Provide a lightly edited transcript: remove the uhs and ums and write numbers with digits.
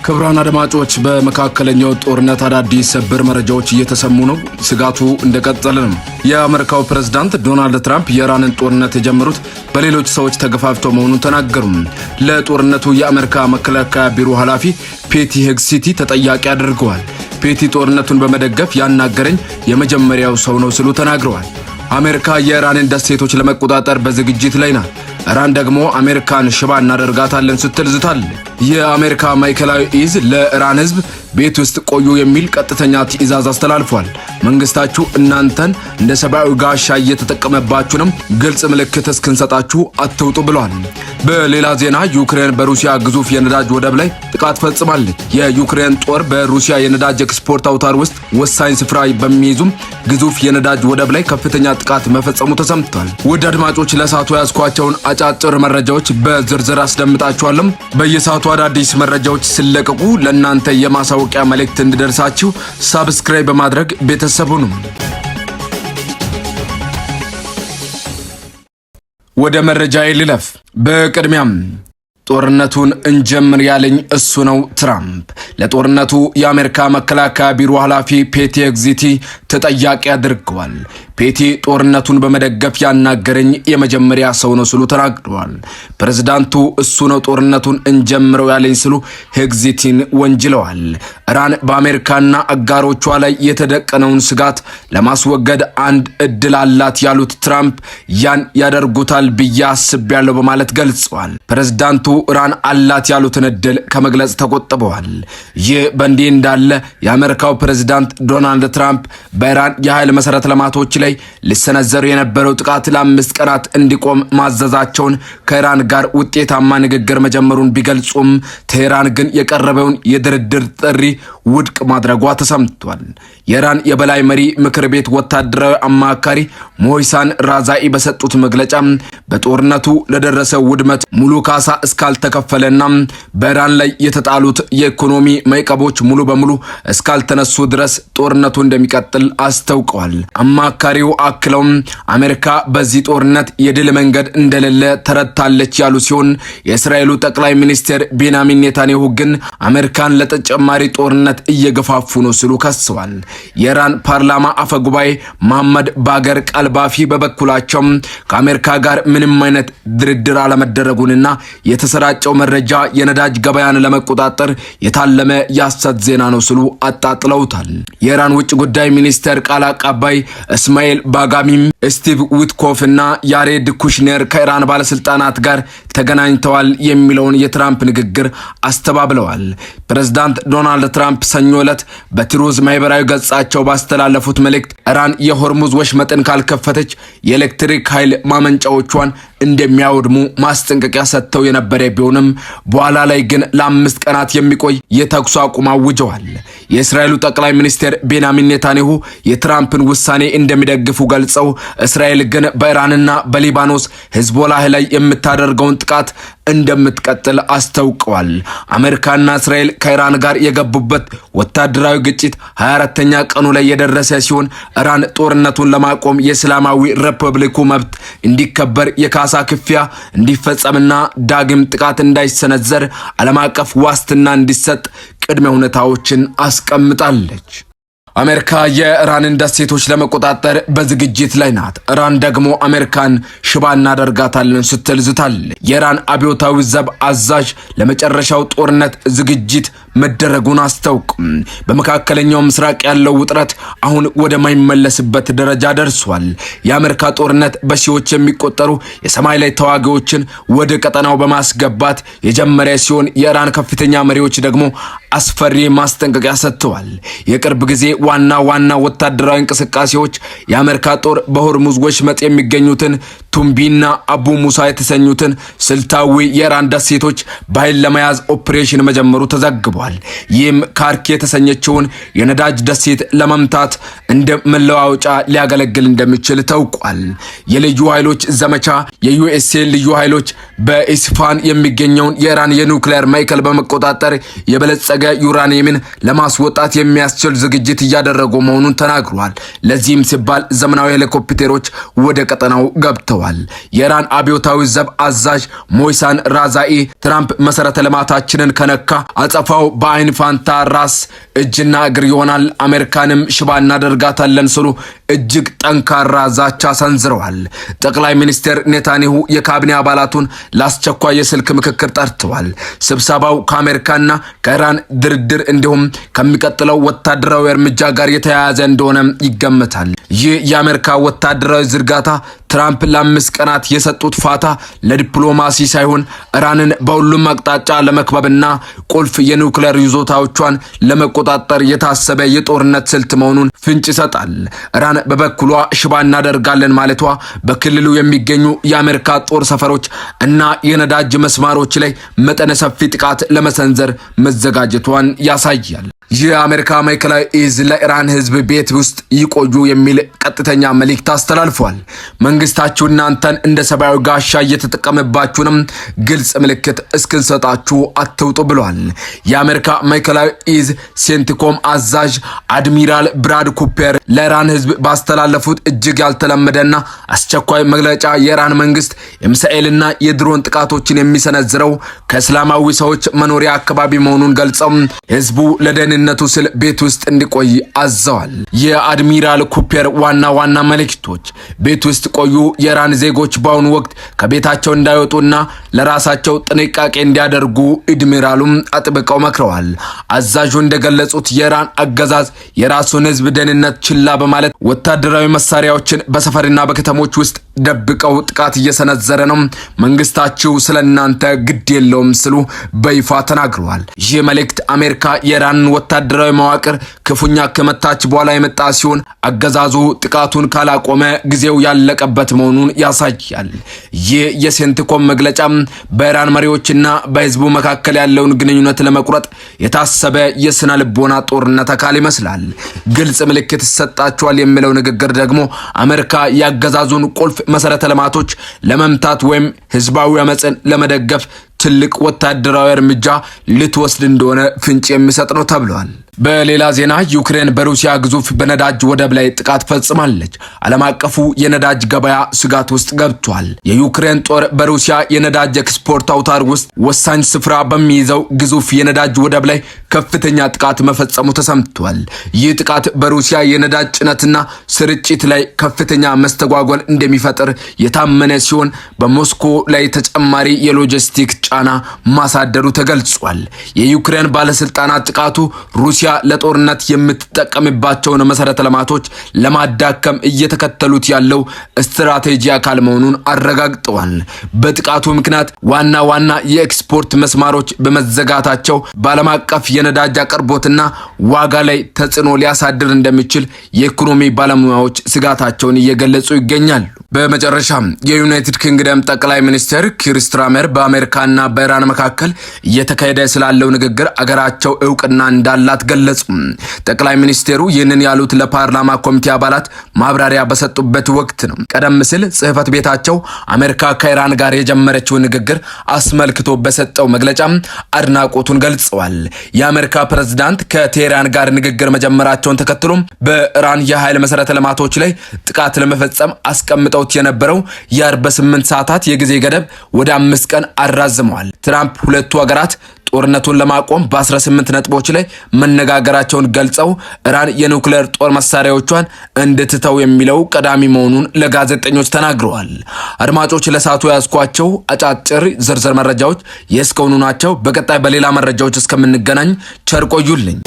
ክቡራን አድማጮች፣ በመካከለኛው ጦርነት አዳዲስ ሰበር መረጃዎች እየተሰሙ ነው። ስጋቱ እንደቀጠለ ነው። የአሜሪካው ፕሬዝዳንት ዶናልድ ትራምፕ የኢራንን ጦርነት የጀመሩት በሌሎች ሰዎች ተገፋፍተው መሆኑን ተናገሩ። ለጦርነቱ የአሜሪካ መከላከያ ቢሮ ኃላፊ ፔቲ ሄግሴት ተጠያቂ አድርገዋል። ፔቲ ጦርነቱን በመደገፍ ያናገረኝ የመጀመሪያው ሰው ነው ሲሉ ተናግረዋል። አሜሪካ የኢራንን ደሴቶች ለመቆጣጠር በዝግጅት ላይ ናት። ኢራን ደግሞ አሜሪካን ሽባ እናደርጋታለን ስትል ዝታለች። የአሜሪካ ማዕከላዊ እዝ ለኢራን ሕዝብ ቤት ውስጥ ቆዩ የሚል ቀጥተኛ ትዕዛዝ አስተላልፏል። መንግስታችሁ እናንተን እንደ ሰብአዊ ጋሻ እየተጠቀመባችሁ ነው፣ ግልጽ ምልክት እስክንሰጣችሁ አትውጡ ብሏል። በሌላ ዜና ዩክሬን በሩሲያ ግዙፍ የነዳጅ ወደብ ላይ ጥቃት ፈጽማለች። የዩክሬን ጦር በሩሲያ የነዳጅ ኤክስፖርት አውታር ውስጥ ወሳኝ ስፍራ በሚይዙም ግዙፍ የነዳጅ ወደብ ላይ ከፍተኛ ጥቃት መፈጸሙ ተሰምቷል። ውድ አድማጮች፣ ለሰዓቱ ያዝኳቸውን አጫጭር መረጃዎች በዝርዝር አስደምጣችኋለሁ። በየሰዓቱ አዳዲስ መረጃዎች ሲለቀቁ ለእናንተ የማሳወቂያ መልእክት እንዲደርሳችሁ subscribe በማድረግ ቤተሰብ ሁኑ። ወደ መረጃዬ ልለፍ። በቅድሚያም ጦርነቱን እንጀምር ያለኝ እሱ ነው ትራምፕ። ለጦርነቱ የአሜሪካ መከላከያ ቢሮ ኃላፊ ፔቲ ሄግሴት ተጠያቂ አድርገዋል። ፔቲ ጦርነቱን በመደገፍ ያናገረኝ የመጀመሪያ ሰው ነው ሲሉ ተናግረዋል። ፕሬዝዳንቱ እሱ ነው ጦርነቱን እንጀምረው ያለኝ ሲሉ ሄግሴትን ወንጅለዋል። ኢራን በአሜሪካና አጋሮቿ ላይ የተደቀነውን ስጋት ለማስወገድ አንድ እድል አላት ያሉት ትራምፕ ያን ያደርጉታል ብዬ አስቤያለሁ በማለት ገልጸዋል። ፕሬዝዳንቱ ኢራን አላት ያሉትን እድል ከመግለጽ ተቆጥበዋል። ይህ በእንዲህ እንዳለ የአሜሪካው ፕሬዝዳንት ዶናልድ ትራምፕ በኢራን የኃይል መሰረተ ልማቶች ላይ ሊሰነዘሩ የነበረው ጥቃት ለ5 ቀናት እንዲቆም ማዘዛቸውን ከኢራን ጋር ውጤታማ ንግግር መጀመሩን ቢገልጹም ቴህራን ግን የቀረበውን የድርድር ጥሪ ውድቅ ማድረጓ ተሰምቷል። የኢራን የበላይ መሪ ምክር ቤት ወታደራዊ አማካሪ ሞህሳን ራዛኢ በሰጡት መግለጫ በጦርነቱ ለደረሰው ውድመት ሙሉ ካሳ እስካልተከፈለና በኢራን ላይ የተጣሉት የኢኮኖሚ ማዕቀቦች ሙሉ በሙሉ እስካልተነሱ ድረስ ጦርነቱ እንደሚቀጥል አስታውቀዋል። አማካሪው አክለውም አሜሪካ በዚህ ጦርነት የድል መንገድ እንደሌለ ተረድታለች ያሉ ሲሆን፣ የእስራኤሉ ጠቅላይ ሚኒስትር ቤንያሚን ኔታንያሁ ግን አሜሪካን ለተጨማሪ ጦርነት እየገፋፉ ነው ሲሉ ከሰዋል። የኢራን ፓርላማ አፈ ጉባኤ መሐመድ ባገር ቃልባፊ በበኩላቸው ከአሜሪካ ጋር ምንም አይነት ድርድር አለመደረጉንና የተሰራጨው መረጃ የነዳጅ ገበያን ለመቆጣጠር የታለመ የሐሰት ዜና ነው ሲሉ አጣጥለውታል። የኢራን ውጭ ጉዳይ ሚኒስቴር ቃል አቀባይ እስማኤል ባጋሚም ስቲቭ ዊትኮፍ እና ያሬድ ኩሽነር ከኢራን ባለስልጣናት ጋር ተገናኝተዋል የሚለውን የትራምፕ ንግግር አስተባብለዋል። ፕሬዝዳንት ዶናልድ ትራምፕ ሰኞ ዕለት በትሩዝ ማህበራዊ ገጻቸው ባስተላለፉት መልእክት ኢራን የሆርሙዝ ወሽመጥን ካልከፈተች የኤሌክትሪክ ኃይል ማመንጫዎቿን እንደሚያወድሙ ማስጠንቀቂያ ሰጥተው የነበረ ቢሆንም በኋላ ላይ ግን ለ5 ቀናት የሚቆይ የተኩስ አቁም አውጀዋል። የእስራኤሉ ጠቅላይ ሚኒስትር ቤንያሚን ኔታንያሁ የትራምፕን ውሳኔ እንደሚደግፉ ገልጸው እስራኤል ግን በኢራንና በሊባኖስ ሂዝቦላህ ላይ የምታደርገውን ጥቃት እንደምትቀጥል አስታውቀዋል። አሜሪካና እስራኤል ከኢራን ጋር የገቡበት ወታደራዊ ግጭት 24ተኛ ቀኑ ላይ የደረሰ ሲሆን፣ ኢራን ጦርነቱን ለማቆም የእስላማዊ ሪፐብሊኩ መብት እንዲከበር፣ የካሳ ክፍያ እንዲፈጸምና ዳግም ጥቃት እንዳይሰነዘር ዓለም አቀፍ ዋስትና እንዲሰጥ ቅድመ ሁኔታዎችን አስቀምጣለች። አሜሪካ የኢራንን ደሴቶች ለመቆጣጠር በዝግጅት ላይ ናት። ኢራን ደግሞ አሜሪካን ሽባ እናደርጋታለን ስትል ዝታለች። የኢራን አብዮታዊ ዘብ አዛዥ ለመጨረሻው ጦርነት ዝግጅት መደረጉን አስታውቅም። በመካከለኛው ምስራቅ ያለው ውጥረት አሁን ወደማይመለስበት ደረጃ ደርሷል። የአሜሪካ ጦርነት በሺዎች የሚቆጠሩ የሰማይ ላይ ተዋጊዎችን ወደ ቀጠናው በማስገባት የጀመረ ሲሆን፣ የኢራን ከፍተኛ መሪዎች ደግሞ አስፈሪ ማስጠንቀቂያ ሰጥተዋል። የቅርብ ጊዜ ዋና ዋና ወታደራዊ እንቅስቃሴዎች የአሜሪካ ጦር በሆርሙዝ ወሽመጥ የሚገኙትን ቱምቢና አቡ ሙሳ የተሰኙትን ስልታዊ የኢራን ደሴቶች በኃይል ለመያዝ ኦፕሬሽን መጀመሩ ተዘግቧል። ይህም ካርክ የተሰኘችውን የነዳጅ ደሴት ለመምታት እንደ መለዋወጫ ሊያገለግል እንደሚችል ታውቋል። የልዩ ኃይሎች ዘመቻ የዩኤስኤ ልዩ ኃይሎች በኢስፋን የሚገኘውን የኢራን የኒውክሌር ማዕከል በመቆጣጠር የበለጸገ ዩራኒየምን ለማስወጣት የሚያስችል ዝግጅት እያደረጉ መሆኑን ተናግሯል። ለዚህም ሲባል ዘመናዊ ሄሊኮፕተሮች ወደ ቀጠናው ገብተዋል። ተናግረዋል። የኢራን አብዮታዊ ዘብ አዛዥ ሞይሳን ራዛኢ ትራምፕ መሰረተ ልማታችንን ከነካ አጸፋው በአይን ፋንታ ራስ፣ እጅና እግር ይሆናል፣ አሜሪካንም ሽባ እናደርጋታለን ሲሉ እጅግ ጠንካራ ዛቻ ሰንዝረዋል። ጠቅላይ ሚኒስትር ኔታንያሁ የካቢኔ አባላቱን ለአስቸኳይ የስልክ ምክክር ጠርተዋል። ስብሰባው ከአሜሪካና ከኢራን ድርድር እንዲሁም ከሚቀጥለው ወታደራዊ እርምጃ ጋር የተያያዘ እንደሆነ ይገመታል። ይህ የአሜሪካ ወታደራዊ ዝርጋታ ትራምፕ ለ5 ቀናት የሰጡት ፋታ ለዲፕሎማሲ ሳይሆን ኢራንን በሁሉም አቅጣጫ ለመክበብና ቁልፍ የኒውክሌር ይዞታዎቿን ለመቆጣጠር የታሰበ የጦርነት ስልት መሆኑን ፍንጭ ይሰጣል። ኢራን በበኩሏ ሽባ እናደርጋለን ማለቷ በክልሉ የሚገኙ የአሜሪካ ጦር ሰፈሮች እና የነዳጅ መስመሮች ላይ መጠነ ሰፊ ጥቃት ለመሰንዘር መዘጋጀቷን ያሳያል። የአሜሪካ ማዕከላዊ እዝ ለኢራን ሕዝብ ቤት ውስጥ ይቆዩ የሚል ቀጥተኛ መልእክት አስተላልፏል። መንግስታችሁ እናንተን እንደ ሰብአዊ ጋሻ እየተጠቀመባችሁ ነው፣ ግልጽ ምልክት እስክንሰጣችሁ አትውጡ ብሏል። የአሜሪካ ማዕከላዊ እዝ ሴንትኮም አዛዥ አድሚራል ብራድ ኩፐር ለኢራን ሕዝብ ባስተላለፉት እጅግ ያልተለመደና አስቸኳይ መግለጫ የኢራን መንግስት የሚሳኤልና የድሮን ጥቃቶችን የሚሰነዝረው ከሰላማዊ ሰዎች መኖሪያ አካባቢ መሆኑን ገልጸው ህዝቡ ለደህንነቱ ሲል ቤት ውስጥ እንዲቆይ አዘዋል። የአድሚራል ኩፐር ዋና ዋና መልእክቶች፦ ቤት ውስጥ ቆዩ፣ የኢራን ዜጎች በአሁኑ ወቅት ከቤታቸው እንዳይወጡና ለራሳቸው ጥንቃቄ እንዲያደርጉ አድሚራሉም አጥብቀው መክረዋል። አዛዡ እንደገለጹት የኢራን አገዛዝ የራሱን ህዝብ ደህንነት ችላ በማለት ወታደራዊ መሳሪያዎችን በሰፈርና በከተሞች ውስጥ ደብቀው ጥቃት እየሰነዘረ ነው። መንግስታችሁ ስለ እናንተ ግድ የለውም ሲሉ በይፋ ተናግረዋል። ይህ መልእክት አሜሪካ የኢራንን ወታደራዊ መዋቅር ክፉኛ ከመታች በኋላ የመጣ ሲሆን አገዛዙ ጥቃቱን ካላቆመ ጊዜው ያለቀበት መሆኑን ያሳያል። ይህ የሴንትኮም መግለጫ በኢራን መሪዎችና በህዝቡ መካከል ያለውን ግንኙነት ለመቁረጥ የታሰበ የስነ ልቦና ጦርነት አካል ይመስላል። ግልጽ ምልክት ይሰጣቸዋል የሚለው ንግግር ደግሞ አሜሪካ የአገዛዙን ቁልፍ መሰረተ ልማቶች ለመምታት ወይም ህዝባዊ አመፅን ለመደገፍ ትልቅ ወታደራዊ እርምጃ ልትወስድ እንደሆነ ፍንጭ የሚሰጥ ነው ተብሏል። በሌላ ዜና ዩክሬን በሩሲያ ግዙፍ በነዳጅ ወደብ ላይ ጥቃት ፈጽማለች። ዓለም አቀፉ የነዳጅ ገበያ ስጋት ውስጥ ገብቷል። የዩክሬን ጦር በሩሲያ የነዳጅ ኤክስፖርት አውታር ውስጥ ወሳኝ ስፍራ በሚይዘው ግዙፍ የነዳጅ ወደብ ላይ ከፍተኛ ጥቃት መፈጸሙ ተሰምቷል። ይህ ጥቃት በሩሲያ የነዳጅ ጭነትና ስርጭት ላይ ከፍተኛ መስተጓጎል እንደሚፈጥር የታመነ ሲሆን በሞስኮ ላይ ተጨማሪ የሎጂስቲክ ጫና ማሳደሩ ተገልጿል። የዩክሬን ባለስልጣናት ጥቃቱ ሩሲያ ለጦርነት የምትጠቀምባቸውን መሰረተ ልማቶች ለማዳከም እየተከተሉት ያለው ስትራቴጂ አካል መሆኑን አረጋግጠዋል። በጥቃቱ ምክንያት ዋና ዋና የኤክስፖርት መስመሮች በመዘጋታቸው በዓለም አቀፍ የነዳጅ አቅርቦትና ዋጋ ላይ ተጽዕኖ ሊያሳድር እንደሚችል የኢኮኖሚ ባለሙያዎች ስጋታቸውን እየገለጹ ይገኛሉ። በመጨረሻም የዩናይትድ ኪንግደም ጠቅላይ ሚኒስትር ኪር ስታርመር በአሜሪካና በኢራን መካከል እየተካሄደ ስላለው ንግግር አገራቸው እውቅና እንዳላት ገለጹ። ጠቅላይ ሚኒስትሩ ይህንን ያሉት ለፓርላማ ኮሚቴ አባላት ማብራሪያ በሰጡበት ወቅት ነው። ቀደም ሲል ጽህፈት ቤታቸው አሜሪካ ከኢራን ጋር የጀመረችው ንግግር አስመልክቶ በሰጠው መግለጫ አድናቆቱን ገልጸዋል። የአሜሪካ ፕሬዝዳንት ከቴህራን ጋር ንግግር መጀመራቸውን ተከትሎም በኢራን የኃይል መሰረተ ልማቶች ላይ ጥቃት ለመፈጸም አስቀምጠውት የነበረው የ48 ሰዓታት የጊዜ ገደብ ወደ 5 ቀን አራዝመዋል። ትራምፕ ሁለቱ ሀገራት ጦርነቱን ለማቆም በ18 ነጥቦች ላይ መነጋገራቸውን ገልጸው ኢራን የኒውክሌር ጦር መሳሪያዎቿን እንድትተው የሚለው ቀዳሚ መሆኑን ለጋዜጠኞች ተናግረዋል። አድማጮች፣ ለሰዓቱ ያዝኳቸው አጫጭር ዝርዝር መረጃዎች የእስካሁኑ ናቸው። በቀጣይ በሌላ መረጃዎች እስከምንገናኝ ቸር ቆዩልኝ።